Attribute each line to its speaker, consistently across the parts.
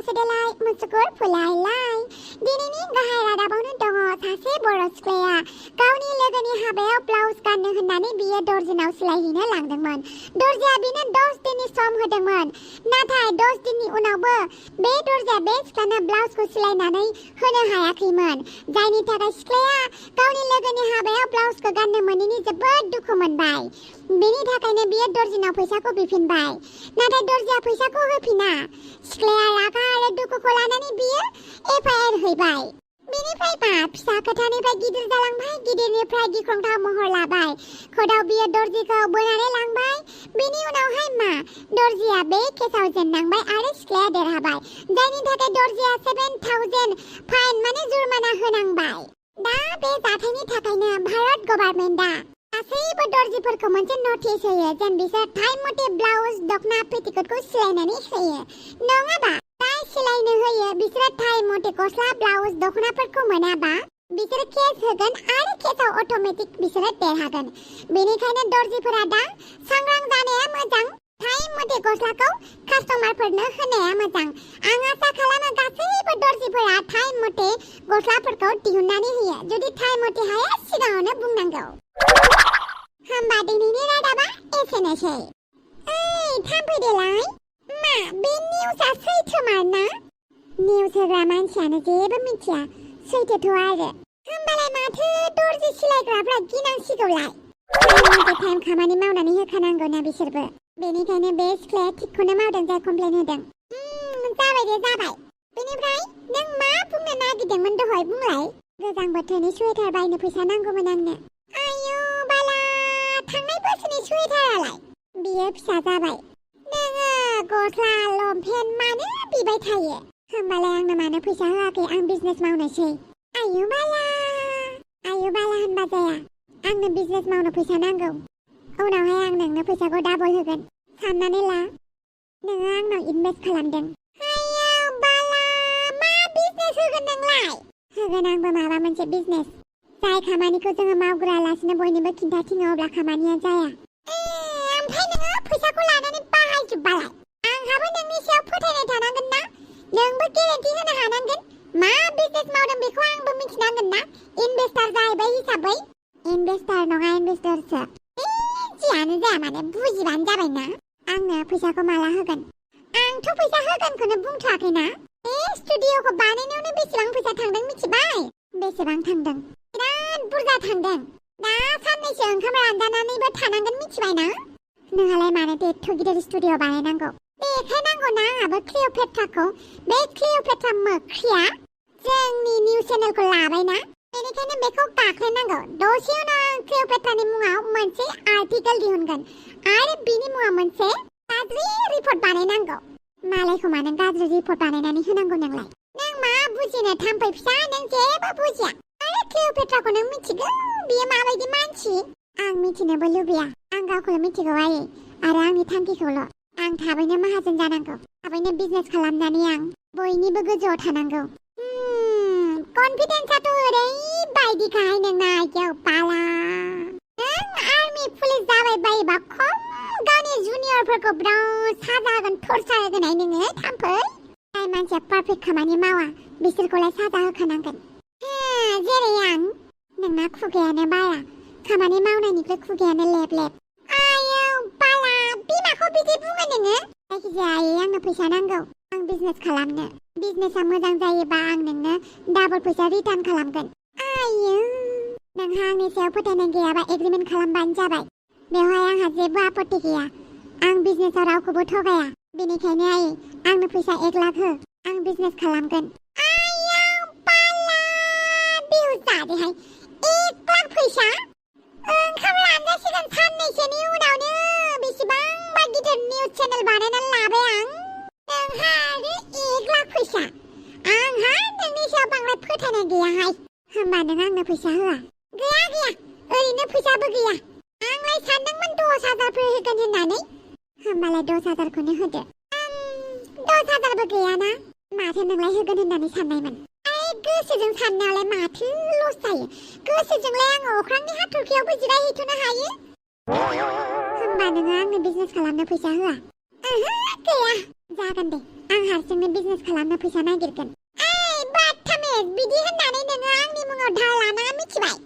Speaker 1: sedelai munsukul pulailai dinini gahai radabawno dङ सासे बर' सिख्लाया गावनि लोगोनि हाबायाव ब्लाउज गाननो होननानै बियो दर्जिनाव सिलायहैनो लांदोंमोन। दर्जिया बिनो 10 दिननि सम होदोंमोन, नाथाय 10 दिननि उनावबो बे दर्जिया बे सिख्लानो ब्लाउजखौ सिलायनानै होनो हायाखैमोन, जायनि थाखाय सिख्लाया गावनि लोगोनि हाबायाव ब्लाउजखौ गाननो मोनैनि जोबोद दुखु मोनबाय। बेनि थाखायनो बियो दर्जिनाव फैसाखौ बिफिनबाय, नाथाय दर्जिया फैसाखौ होफिना। सिख्लाया रागा आरो दुखुखौ लानानै बियो एफआइआर हैबाय। बेनिफ्राय फिसा खोथानिफ्राय गिदिर जालांबाय, गिदिरनिफ्राय गिख्रंथाव महर लाबाय। खदाव बियो दर्जिखौ बोनानै लांबाय। बेनि उनावहाय दर्जिया बे केसाव जेननांबाय आरो सिख्लाया देरहाबाय, जायनि थाखाय दर्जिया 7,000 फाइन जुर्माना होनांबाय। दा बे जाथायनि थाखायनो भारत गभर्नमेन्टआ गासैबो दर्जिफोरखौ मोनसे नटिस होयो जेन बिसोर टाइम मथे ब्लाउज दखना पेटिकोटखौ सिलायनानै होयो, नङाबा जाय सिलायनो होयो बिसोरो टाइम मथे गस्ला ब्लाउज दखनाफोरखौ मोनाबा बिसोरो केस होगोन आरो केसाव अटोमेटिक बिसोरो देरहागोन। बेनिखायनो दर्जिफोरा दा सांग्रां जानाया मोजां, टाइम मथे गस्लाखौ कास्टमारफोरनो होनाया मोजां। आं आसा खालामो गासैबो दर्जिफोरा टाइम मथे गस्लाफोरखौ दिहुननानै होयो। जुदि टाइम मथे हाया सिगाङावनो बुंनांगौ। होमबा दिनैनि रादाबा एसेनोसै। ओइ थांफैदोलाय, मा बे निउसआ सैथोमार ना? निउस होग्रा मानसियानो जेबो मिथिया, सैथोथ' आरो। होमबालाय माथो दर्जि सिलायग्राफ्रा गिनांसिगौलाय। टाइम खामानि मावनानै होखानांगौ ना बिसोरबो। बेनिखायनो बे सिख्लाया थिगखौनो मावदों जाय कमप्लेन होदों। जाबाय दे जाबाय। बेनिफ्राय नों मा बुंनो नागिरदोंमोन दहाय बुंलाय? गोजां बोथोरनि सुवेटार बायनो फैसा नांगौमोन आंनो। आयौ बाला, थांनाय बोसोरनि सुवेटारालाय? बियो फिसा जाबाय। नोङो गस्ला लंपेन्ट मानो बिबाय थायो? होमबालाय आंनो मानो फैसा होआखै? आं बिजनेस मावनोसै। आयौ बाला होनबा जाया। आंनो बिजनेस मावनो फैसा नांगौ। उनावहाय आं नोंनो फैसाखौ डाबल होगोन। साननानै ला, नोङो आंनाव इनभेस्ट खालामदों। आयौ बाला, मा बिजनेस होगोन नोंलाय? होगोन आंबो माबा मोनसे बिजनेस। जाय खामानिखौ जोङो मावग्रालासिनो बयनोबो खिन्थाथिङो अब्ला खामानिया जाया। ओमफ्राय नोङो फैसाखौ लानानै बाहायजोबबालाय? आंहाबो नोंनि सायाव फोथायनाय थानांगोन ना? नोंबो गेरेन्टि होनो हानांगोन। मा बिजनेस मावदों बेखौ आंबो मिथिनांगोन ना? इनभेस्टार जाहैबाय हिसाबै। इनभेस्टार नङा, इनभेस्टरसो। जियानो जाया मानो बुजिबानो जाबाय ना। आंनो फैसाखौ माला होगोन? आंथ' फैसा होगोनखौनो बुंथ'वाखैना। बे स्टुडिअ'खौ बानायनायावनो बेसेबां फैसा थांदों मिथिबाय? बेसेबां थांदों? बिराद बुरजा थांदों। दा साननैसो ओंखाम रानजानानैबो थानांगोन मिथिबाय ना? नोंहालाय मानो एथ' गिदिर स्टुडिअ' बानायनांगौ? देखायनांगौ ना आंहाबो क्लिअ'पेट्राखौ। बे क्लिअ'पेट्रा मोख्रिया जोंनि निउस चेनेलखौ लाबायना, बेनिखायनो बेखौ गाख्लायनांगौ। दसे उनाव आं क्लिअ'पेट्रानि मुङाव मोनसे आर्टिकेल दिहुनगोन आरो बिनि मुङाव मोनसे गाज्रि रिपर्ट बानायनांगौ। मालायखौ मानो गाज्रि रिपर्ट बानायनानै होनांगौ नोंलाय? नों मा बुजिनो थाम्फै फिसा, नों जेबो बुजिया। आरो क्लिअ'पेट्राखौ नों मिथिगौ बियो माबायदि मानसि? आं मिथिनोबो लुबैया। आं गावखौल' मिथिगौ आयै, आरो आंनि थांखिखौल'। आं थाबैनो माहाजोन जानांगौ, थाबैनो बिजनेस खालामनानै आं बयनिबो गोजौआव थानांगौ। कनफिडेन्सआथ' ओरैबायदिखाहाय नोंना आइजौ बाला। नों आर्मि पुलिस जाबाय बायोबा खम गावनि जुनियरफोरखौ बिराद साजा होगोन, टर्चार होगोनहाय नोङो थाम्फै। जाय मानसिया पारफेक्ट खामानि मावा बिसोरखौलाय साजा होखानांगोन। जेरै आं। नोंना खुगायानो बारा, खामानि मावनायनिफ्राय खुगायानो लेब लेब। आयौ बाला, बिमाखौ बिदि बुङो नोङो? जायखिजाया आंनो फैसा नांगौ, आं बिजनेस खालामनो। बिजनेसा मोजां जायोबा आं नोंनो डाबल फैसा रिटार्न खालामगोन। आयौ, नोंहा आंनि सायाव फोथायनाय गैयाबा एग्रिमेन्ट खालामबानो जाबाय। बेवहाय आंहा जेबो आपत्ति गैया। आं बिजनेसाव रावखौबो थगाया। बेनिखायनो आयै, आंनो फैसा 1 लाख हो, आं बिजनेस खालामगोन। आयौ बाला, बिहुजादैहाय 1 लाख फैसा? ओंखाम रानजासिगोन साननैसोनि उनावनो। बेसेबांबा गिदिर निउस चेनेल बानायनानै लाबाय आं। नोंहा आरो 1 लाख फैसा? आंहा नोंनि सायाव बांद्राय फोथायनाय गैयाहाय। होमबा नों आंनो फैसा होआ? गैया, ओरैनो फैसाबो गैया। आंलाय सानदोंमोन 10,000 होगोन होननानै। होमबालाय 10,000खौनो होदो। 10,000बो गैयाना? माथो नोंलाय होगोन होननानै साननायमोन? गोसोजों साननायावलाय माथो लस जायो? गोसोजोंलाय आङो अख्रांनि हाथरखियावबो जिरायहैथ'नो हायो। होमबा नोङो आंनो बिजनेस खालामनो फैसा होआ? ओहो, गैया। जागोन दे आं हारसिंनो बिजनेस खालामनो फैसा नागिरगोन बाथामेस बिदि होननानै नोङो आंनि मुङाव दाल लानाङा मिथिबाय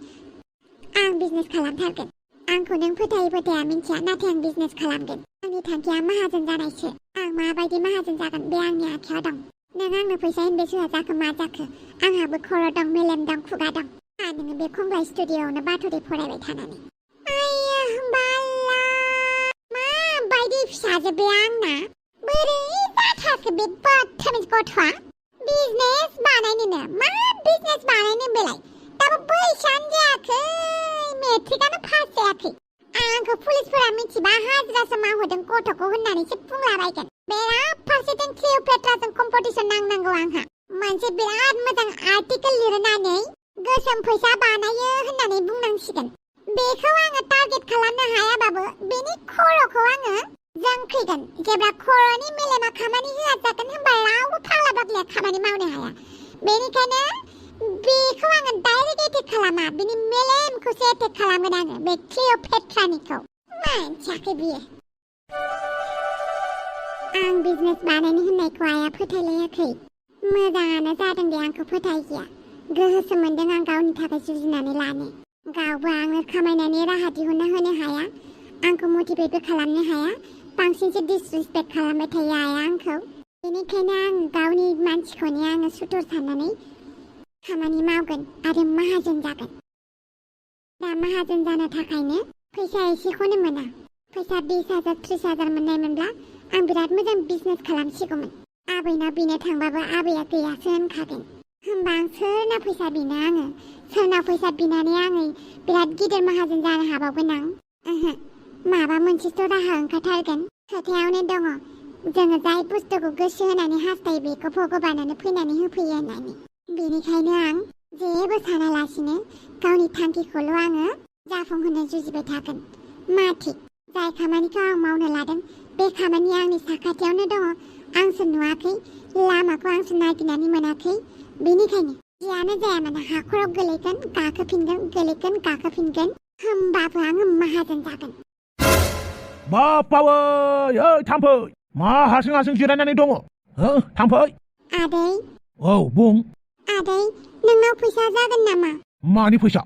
Speaker 1: आं बिजनेस खालामथारगोन आंखौ नों फोथायै फोथाया मिथिया नाथाय आं बिजनेस खालामगोन आंनि थांखिया माहाजोन जानायसो आं माबायदि माहाजोन जागोन बे आंनि आखायाव दं नों आंनो फैसा इनभेस्ट होआ जाखो मा जाखो आंहाबो खर' दं मेलेम दं खुगा दं नोङो बे खंग्लाय स्टुडिअ'आवनो बाथ'रि फरायबाय थानानै आइया बाला माबायदि फिसाजो बे आंना बोरै जाथारखो बे बाथामेस गथ'आ बिजनेस बानायनोनो मा बिजनेस बानायनो बेलाय दाबो बैसोआनो जायाखै मेट्रिकआनो पास जायाखै आंखौ पुलिसफोरा मिथिबा हाजिरासो मावहोदों गथ'खौ होननानैसो बुंलाबायगोन बेराद फारसेथिं क्लिअपेट्राजों कम्पिटिसन नांनांगौ आंहा मोनसे बिराद मोजां आर्टिकेल लिरनानै गोसोम फैसा बानायो होननानै बुंनांसिगोन बेखौ आङो टारगेट खालामनो हायाबाबो बेनि खर'खौ आङो जोंखैगोन जेब्ला खर'नि मेलेमा खामानि होआ जागोन होनबा रावबो फाग्ला बाग्लाया खामानि मावनो हाया बेनिखायनो बेखौ आङो डाइरेक्ट एटेक खालामा बिनि मेलेमखौसो एटेक खालामगोन आङो बे क्लिअपेट्रानिखौ मानसियाखै बियो आं बिजनेस बानायनो होननायखौ आइया फोथायलायाखै मोजाङानो जादों दे आंखौ फोथायैया गोहोसो मोनदों आं गावनि थाखाय जुजिनानै लानो गावबो आंनो खामायनायनि राहा दिहुनना होनो हाया आंखौ मटिभेटबो खालामनो हाया बांसिनसो डिसरिसपेक्ट खालामबाय थायो आइया आंखौ बेनिखायनो आं गावनि मानसिखौनो आङो सुथुर साननानै खामानि मावगोन आरो माहाजोन जागोन दा माहाजोन जानो थाखायनो फैसा एसेखौनो मोना फैसा 20,000 30,000 मोननायमोनब्ला आं बिराद मोजां बिजनेस खालामसिगौमोन आबैनाव बिनो थांबाबो आबैया गैयासो होनखागोन होमबा आं सोरनाव फैसा बिनो आङो सोरनाव फैसा बिनानै आङो बिराद गिदिर माहाजोन जानो हाबावगोन आं माबा मोनसेथ' राहा ओंखारथारगोन खोथायावनो दङ जोङो जाय बुस्थुखौ गोसो होनानै हास्थायो बेखौ भगबानानो फैनानै होफैयो होननानै बेनिखायनो आं जेबो सानालासिनो गावनि थांखिखौल' आङो जाफुंहोनो जुजिबाय थागोन मा थिग जाय खामानिखौ आं मावनो लादों बे खामानिया आंनि साखाथियावनो दङ आंसो नुवाखै लामाखौ आंसो नागिरनानै मोनाखै बेनिखायनो जियानो जाया मानो हाखराव गोलैगोन गाखोफिनगोन गोलैगोन गाखोफिनगोन होमबाबो आङो माहाजोन जागोन
Speaker 2: बापावै ओइ थांफै मा हारसिं हारसिं जिरायनानै दङ थांफै
Speaker 1: आदै
Speaker 2: औ बुं
Speaker 1: आदै नोंनाव फैसा जागोन नामा
Speaker 2: मानि फैसा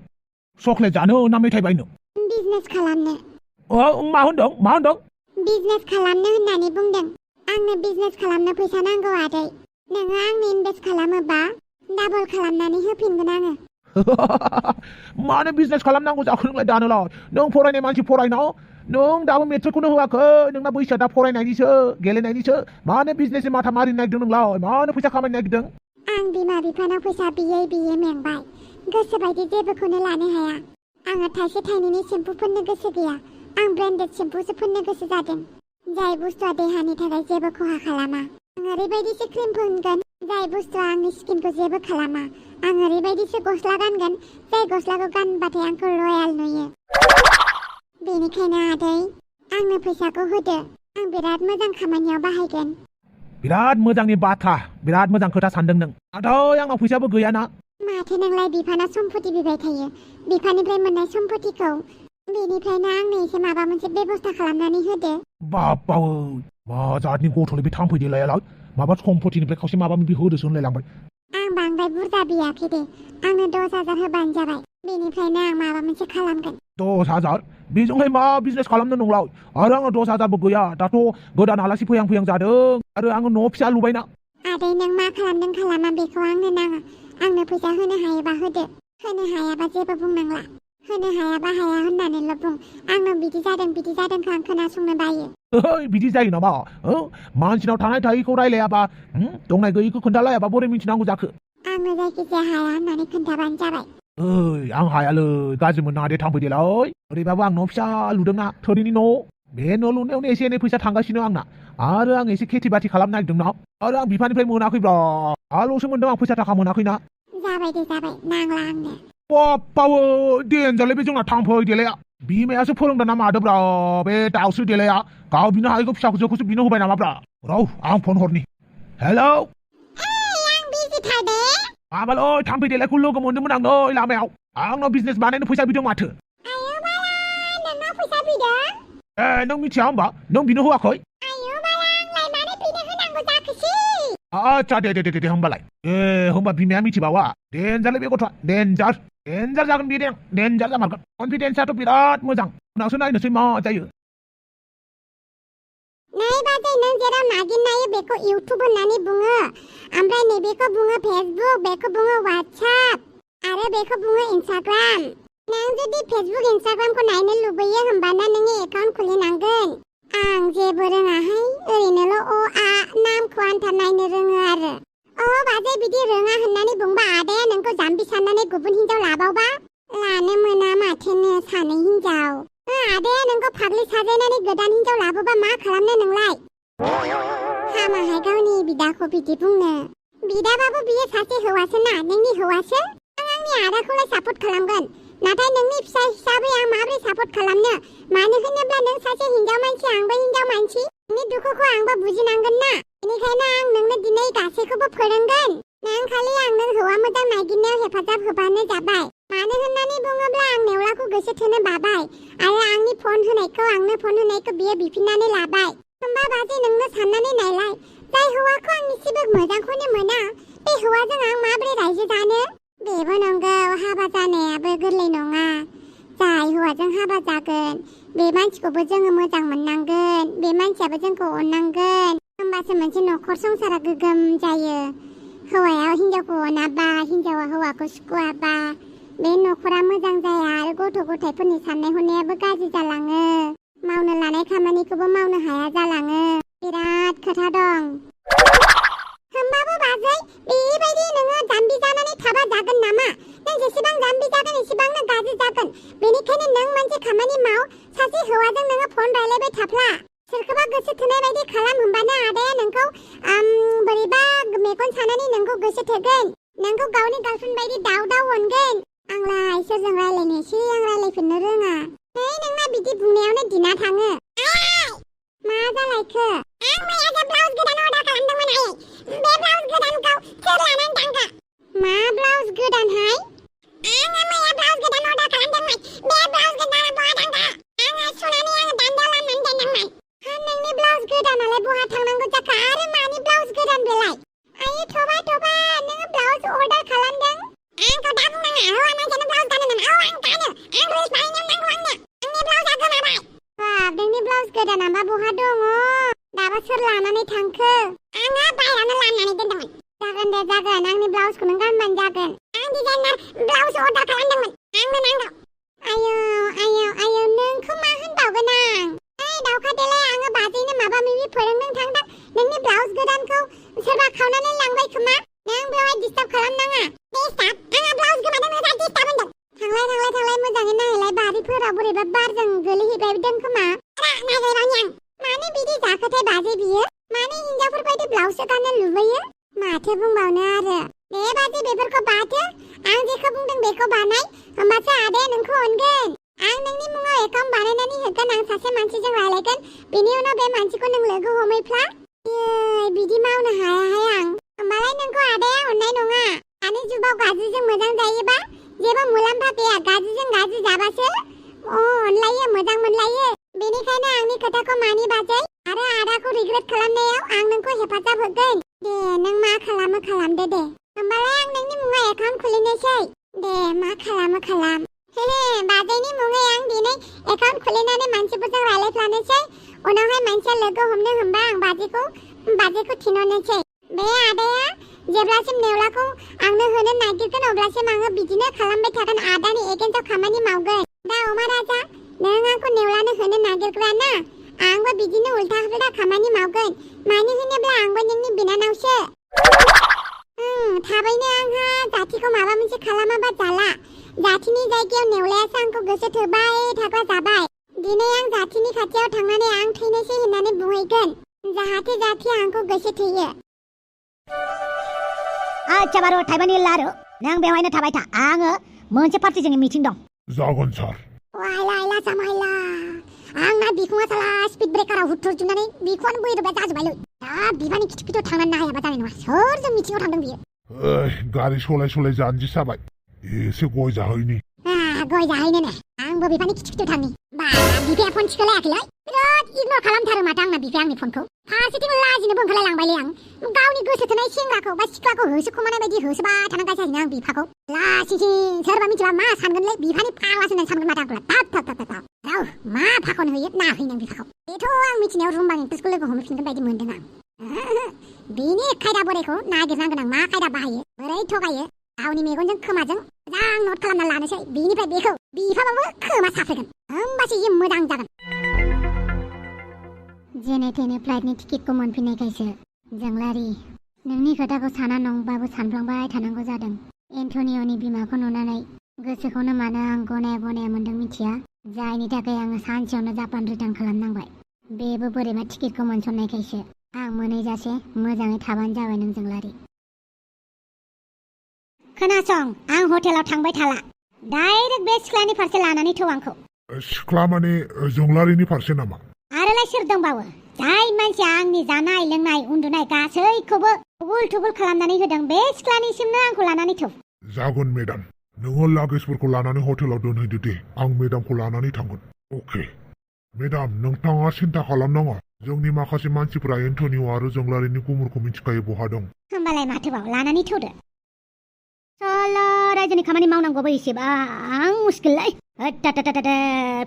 Speaker 2: चक्लेट जानो ना मेथाइ बायनो
Speaker 1: बिजनेस खालामनो
Speaker 2: मा होनदों
Speaker 1: बिजनेस खालामनो होननानै बुंदों आंनो बिजनेस खालामनो फैसा नांगौ आदै नोङो आंनो इनभेस्ट खालामोबा डाबल खालामनानै होफिनगोन आङो
Speaker 2: मानो बिजनेस खालामनांगौ जाखो नोंलाय दानोलाय नों फरायनाय मानसि फरायनाव नों दाबो मेट्रिकखौनो होआखै नोंना बैसोआ दा फरायनायनिसो गेलेनायनिसो मानो बिजनेसनि माथा मारिनो नागिरदों नोंलाय मानो फैसा खामायनो नागिरदों
Speaker 1: आं बिमा बिफानाव फैसा बियै मेंबाय गोसोबायदि जेबोखौनो लानो हाया आङो थाइसे थाइनैनि सेम्पु फोननो गोसो गैया आं ब्रेन्डेड सेम्पुसो फोननो गोसो जादों जाय बुस्थुआ देहानि थाखाय जेबो खहा खालामा आं ओरैबायदिसो क्रिम फोनगोन जाय बुस्थुआ आंनि स्किनखौ जेबो खालामा आं ओरैबायदिसो गस्ला गानगोन जाय गस्लाखौ गानबाथाय आंखौ रयेल नुयो बेनिखायनो आदै आंनो फैसाखौ होदो आं बिराद मोजां खामानियाव बाहायगोन
Speaker 2: बिराद मोजांनि बाथ्रा बिराद मोजां खोथा सानदों नों नाथाय आंनाव फैसाबो गैयाना
Speaker 1: माथो नोंलाय बिफानाव सम्पति बिबाय थायो बिफानिफ्राय मोननाय सम्पतिखौ बेनिफ्रायनो आंनो एसे माबा मोनसे बेबस्था खालामनानै होदो
Speaker 2: बापावै मा जातनि गथ'लै बे थांफै देलायालाय माबा सम्पतिनिफ्राय खावसे माबा माबि होदोसो होनलायलांबाय
Speaker 1: आं बांद्राय बुरजा बियाखै दे आंनो 10,000 होबानो जाबाय बेनिफ्रायनो आं माबा मोनसे खालामगोन
Speaker 2: 10,000 बेजोंहाय मा बिजनेस खालामनो नंलाय आरो आङो 10,000बो गैया दाथ' गोदान आलासि फैहां जादों आरो आङो न' फिसा लुबायना
Speaker 1: आदै नों मा खालामदों खालामा बेखौ आंनो नाङा आंनो फैसा होनो हायोबा होदो होनो हायाबा जेबो बुंनांला होनो हायाबा हाया होननानैल' बुं आंनो बिदि जादोंखौ आं खोनासंनो बायो
Speaker 2: बिदि जायो नामा मानसिनाव थानाय थायैखौ रायलायाबा दंनाय गैयैखौ खोन्थालायाबा बोरै मिथिनांगौ जाखो
Speaker 1: आंनो जायखिजाया हाया होननानै खोन्थाबानो जाबाय
Speaker 2: आं हायालै गाज्रि मोननाङा दे थांफैदेलाय ओरैबाबो आं न' फिसा लुदोंना थोरिनि न' बे न' लुनायावनो एसे एनै फैसा थांगासिनो आंना आरो आं एसे खेथि बाथि खालामनो नागिरदोंना आरो आं बिफानिफ्राय मोनाखैब्रा आल'सो मोनदों आं फैसा थाखा मोनाखैना
Speaker 1: जाबाय नांला आंनो
Speaker 2: बापावै देनजारलै बे जोंना थांफै देलाया बिमायासो फोरोंदों ना मादोब्रा बे दाउस्रि देलाया गाव बिनो हायैखौ फिसाखौसो बिनो होबाय नामाब्रा रौ आं फन हरनि हेलौ
Speaker 1: आं बिजिथार दे
Speaker 2: माबालै थांफै देलायखौ लोगो मोनदोंमोन आं नै लामायाव आंनाव बिजनेस बानायनो फैसा बिदों माथो
Speaker 1: आयौ बाला नोंनाव फैसा बिदों
Speaker 2: नों मिथिया होमबा नों बिनो होआखै
Speaker 1: आयौ बाला आंलाय मानो बिनो होनांगौ
Speaker 2: आच्छा दे होमबालाय होमबा बिमाया मिथिबावा डेन्जारलै बे गथ'आ डेन्जार जागोन बे डेन्जार जामारगोन कनफिडेन्सआथ' बिराद मोजां उनावसो नायनोसै मा जायो
Speaker 1: नै बाजै नों जेराव नागिरनायो बेखौ इउटुब होननानै बुङो ओमफ्राय नैबेखौ बुङो फेसबुक बेखौ बुङो वाट्सएप आरो बेखौ बुङो इन्स्टाग्राम नों जुदि फेसबुक इन्स्टाग्रामखौ नायनो लुबैयो होमबाना नोंनि एकाउन्ट खुलिनांगोन आं जेबो रोङाहाय ओरैनोल' आ नामखौ आन्था नायनो रोङो आरो बाजै बिदि रोङा होननानै बुंबा आदाया नोंखौ जाम्बि साननानै गुबुन हिनजाव लाबावबा लानो मोना माथोनो सानै हिनजाव आदाया नोंखौ फाग्लि साजायनानै गोदान हिनजाव लाबोबा मा खालामनो नोंलाय हामाहाय गावनि बिदाखौ बिदि बुंनो बिदाबाबो बियो सासे हौवासो ना नोंनि हौवासो आं आंनि आदाखौलाय सापर्ट खालामगोन नाथाय नोंनि फिसा हिसाबै आं माबोरै सापर्ट खालामनो मानो होनोब्ला नों सासे हिनजाव मानसि आंबो हिनजाव मानसि नोंनि दुखुखौ आंबो बुजिनांगोन ना बेनिखायनो आं नोंनो दिनै गासैखौबो फोरोंगोन नों खालि आंनो हौवा मोजां नागिरनायाव हेफाजाब होबानो जाबाय मानो होननानै बुङोब्ला आं नेवलाखौ गोसो थोनो बाबाय आरो आंनो फन होनायखौ बियो बिफिननानै लाबाय होमबा बाजै नोंनो साननानै नायलाय जाय हौवाखौ आं एसेबो मोजांखौनो मोना बे हौवाजों आं माबोरै रायजो जानो बेबो नंगौ हाबा जानायाबो गोरलै नङा जाय हौवाजों हाबा जागोन बे मानसिखौबो जोङो मोजां मोननांगोन बे मानसियाबो जोंखौ अननांगोन होमबासो मोनसे नखर संसारा गोगोम जायो हौवाया हिनजावखौ अनाबा हिनजावा हौवाखौ सुखुआबा बे नखरा मोजां जाया आरो गथ' गथायफोरनि साननाय हनायाबो गाज्रि जालाङो मावनो लानाय खामानिखौबो मावनो हाया जालाङो बिराद खोथा दं होमबाबो बाजै बेबायदि नोङो जाम्बि जानानै थाबा जागोन नामा नों जेसेबां जाम्बि जागोन एसेबांनो गाज्रि जागोन बेनिखायनो नों मोनसे खामानि माव सासे हौवाजों नोङो फन रायलायबाय थाफ्ला सोरखौबा गोसो थोनाय बायदि खालाम होमबानो आदाया नोंखौ बोरैबा मेगन सानानै नोंखौ गोसो थोगोन नोंखौ गावनि गार्लफ्रेन्ड बायदि दाव अनगोन आंलाय सोरजों रायलायनोसै आं रायलायफिननो रोङा नोंना बिदि बुंनायावनो दिना थाङो मा जालायखो आं मैया ब्लाउस गोदान अर्डार खालामदोंमोन आयै बे ब्लाउस गोदानखौ सोर लानानै थांखो मा ब्लाउस गोदानहाय आङो मैया ब्लाउस गोदान अर्डार खालामदोंमोन बे ब्लाउस गोदाना बहा थांखो आङो सुनानै दान्दायाव लामनानै दोनदोंमोन नोंनि ब्लाउस गोदानालाय बहा थांनांगौ जाखो आरो मानि ब्लाउस गोदान बेलाय आयै थबा नोङो ब्लाउस अर्डार खालामदों आंखौ दा बुंनाङा हौवा मानसियानो ब्लाउस गानो नामा आं गानो आं रिल्स बानायनायाव नांगौ आंनि ब्लाउसआ गोमाबाय नोंनि ब्लाउस गोदानाबा बहा दङ दाबा सोर लानानै थांखो आङो बायरावनो लामनानै दोनदोंमोन जागोन आंनि ब्लाउसखौ नों गानबानो जागोन आं डिजाइनार ब्लाउस अर्डार खालामदोंमोन आंनो नांगौ आयौ नोंखौ मा होनबावगोन आं दावखा देलाय आङो बाजैनो माबा माबि फोरोंनो थांदों नोंनि ब्लाउस गोदानखौ सोरबा खावनानै लांबाय खोमा नों बेवहाय डिस्टार्ब खालामनाङा डिस्टार्ब आंहा ब्लाउस गोमादों नोंहा डिस्टार्ब होनदों थांलाय मोजाङै नायलाय बारिफोराव बोरैबा बारजों गोलैहैबायदों खोमा नायलायबावनि आं मानो बिदि जाखोथाय बाजै बियो मानो हिनजावफोरबायदि ब्लाउसो गाननो लुबैयो माथो बुंबावनो आरो दे बाजै बेफोरखौ बाथो आं जेखौ बुंदों बेखौ बानाय होमबासो आदाया नोंखौ अनगोन आं नोंनि मुङाव एकाउन्ट बानायनानै होगोन आं सासे मानसिजों रायलायगोन बिनि उनाव बे मानसिखौ नों लोगो हमैफ्ला बिदि मावनो हायाहाय आं होमबालाय नोंखौ आदाया अननाय नङा दानि जुगाव गाज्रिजों मोजां जायोबा जेबो मुलाम्फा गैया गाज्रिजों गाज्रि जाबासो अनलायो मोजां मोनलायो बेनिखायनो आंनि खोथाखौ मानि बाजै आरो आदाखौ रिग्रेट खालामनायाव आं नोंखौ हेफाजाब होगोन दे नों मा खालामो खालामदो दे होमबालाय आं नोंनि मुङाव एकाउन्ट खुलिनोसै दे मा खालामो खालाम बाजैनि मुङै आं दिनै एकाउन्ट खुलिनानै मानसिफोरजों रायलायफ्लानोसै उनावहाय मानसिया लोगो हमनो होमबा आं बाजैखौ थिनहरनोसै बे आदाया जेब्लासिम नेवलाखौ आंनो होनो नागिरगोन अब्लासिम आङो बिदिनो खालामबाय थागोन आदानि एगेन्स्टआव खामानि मावगोन दा अमा राजा नों आंखौ नेवलानो होनो नागिरग्रा ना आंबो बिदिनो उल्था पुल्था खामानि मावगोन मानो होनोब्ला आंबो नोंनि बिनानावसो थाबैनो आंहा जाथिखौ माबा मोनसे खालामाबा जाला जाथिनि जायगायाव नेवलायासो आंखौ गोसो थोबाय थाग्रा जाबाय दिनै आं जाथिनि खाथियाव थांनानै आं थैनोसै होननानै बुंहैगोन जाहाथे जाथिया आंखौ गोसो थोयो
Speaker 3: आच्छा बारु थाइबानि लारु नों बेवहायनो थाबाय था आङो मोनसे पार्टिजों मिटिं दं
Speaker 2: जागोन सार
Speaker 1: वाइला जामाइला आंना बिखुङा साला स्पिड ब्रेकाराव हुथ्रुजुनानै बिखुङानो बोरैबा जाजोबबायलै दा बिबानि खिथु थांनानै नायाबा जानाय नङा सोरजों मिटिङाव थांदों बियो
Speaker 2: गारि सलाय जानजि साबाय एसे गय जाहैनि
Speaker 1: गय जाहैनो ने आं आंबो बिफानि खिथिखिथियाव थांनि बा बिफाया फन थिखोलायाखैलै बिराद इगनर खालामथारो माथो आंना बिफाया आंनि फनखौ फारसेथिं लाजिनोबो ओंखारलायलांबायलै आं गावनि गोसो थोनाय सेंग्राखौ बा सिख्लाखौ होसोखुमानाय बायदि होसोबाय थानांगासिनो आं बिफाखौ लासिंसिं सोरबा मिथिबा मा सानगोनलै बिफानि फाग्लासो होननानै सानगोन माथो आंखौलाय थाब राव मा फाखन होयो नाहैनो आं बिफाखौ बेथ' आं मिथिनायाव रुमबां एक्ट्रेसखौ लोगो हमफिनगोन बायदि मोनदों आं बेनि खायदा बोरायखौ नागिरनांगोन आं मा खायदा बाहायो बोरै थगायो गावनि मेगनजों खोमाजों मोजां नट खालामना लानोसै बेनिफ्राय बेखौ बिफाबाबो खोमा साफ्रेगोन होमबासो इयो मोजां जागोन जेने थेने फ्लाइटनि टिकेटखौ मोनफिननायखायसो जोंलारि नोंनि खोथाखौ साना नंबाबो सानफ्लांबाय थानांगौ जादों एन्टनिय'नि बिमाखौ नुनानै गोसोखौनो मानो आं गनाया गनाया मोनदों मिथिया जायनि थाखाय आङो सानसेयावनो जापान रिटार्न खालामनांबाय बेबो बोरैबा टिकेटखौ मोनसननायखायसो आं मोनहैजासे मोजाङै थाबानो जाबाय नों जोंलारि खोनासं आं हटेलाव थांबाय थाला डाइरेक्ट बे सिख्लानि फारसे लानानै थौ आंखौ
Speaker 4: सिख्ला माने जोंलारिनि फारसे नामा
Speaker 1: आरोलाय सोर दंबावो जाय मानसिया आंनि जानाय लोंनाय उन्दुनाय गासैखौबो थुबुल थुबुल खालामनानै होदों बे सिख्लानिसिमनो आंखौ लानानै थौ
Speaker 4: जागोन मेडाम नोङो लागेजफोरखौ लानानै हटेलाव दोनहैदो दे आं मेडामखौ लानानै थांगोन अके मेडाम नोंथाङा सिन्था खालामनाङा जोंनि माखासे मानसिफोरा एन्टनिय' आरो जोंलारिनि गुमुरखौ मिथिखायो बहा दं
Speaker 1: होमबालाय माथोबाव लानानै थौदो साला रायजोनि खामानि मावनांगौबो एसेबां मुस्किललै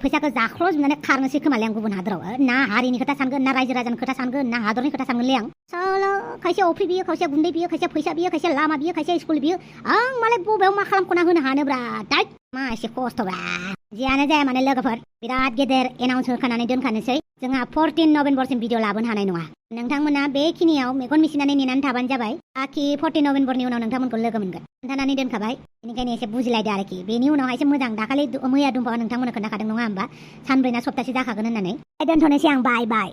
Speaker 1: फैसाखौ जाख्ल'जोबनानै खारनोसै खोमालै आं गुबुन हादराव ना हारिनि खोथा सानगोन ना रायजो राजानि खोथा सानगोन ना हादरनि खोथा सानगोनलै आं साला खायसे अफ्रि बियो खायसे गुन्दै बियो खायसे फैसा बियो खायसे लामा बियो खायसे स्कुल बियो आं मालाय बबेयाव मा खालामख'ना होनो हानोब्रा दाइट मा एसे खस्थ'ब्रा जियानो जाया माने लोगोफोर बिराद गेदेर एनाउन्स होखानानै दोनखानोसै जोंहा 14 नभेम्बरसिम भिडिअ लाबोनो हानाय नङा नोंथांमोना बेखिनियाव मेगन मिसिनानै नेनानै थाबानो जाबाय आखि 14 नभेम्बरनि उनाव नोंथांमोनखौ लोगो मोनगोन खोन्थानानै दोनखाबाय बेनिखायनो एसे बुजिलायदो आरोखि बेनि उनावहायसो मोजां दाखालि मैया दुम्पावा नोंथांमोननो खोन्थाखादों नङा होमबा सानब्रै ना सप्तासे जाखागोन होननानै दोनथ'नोसै आं बाय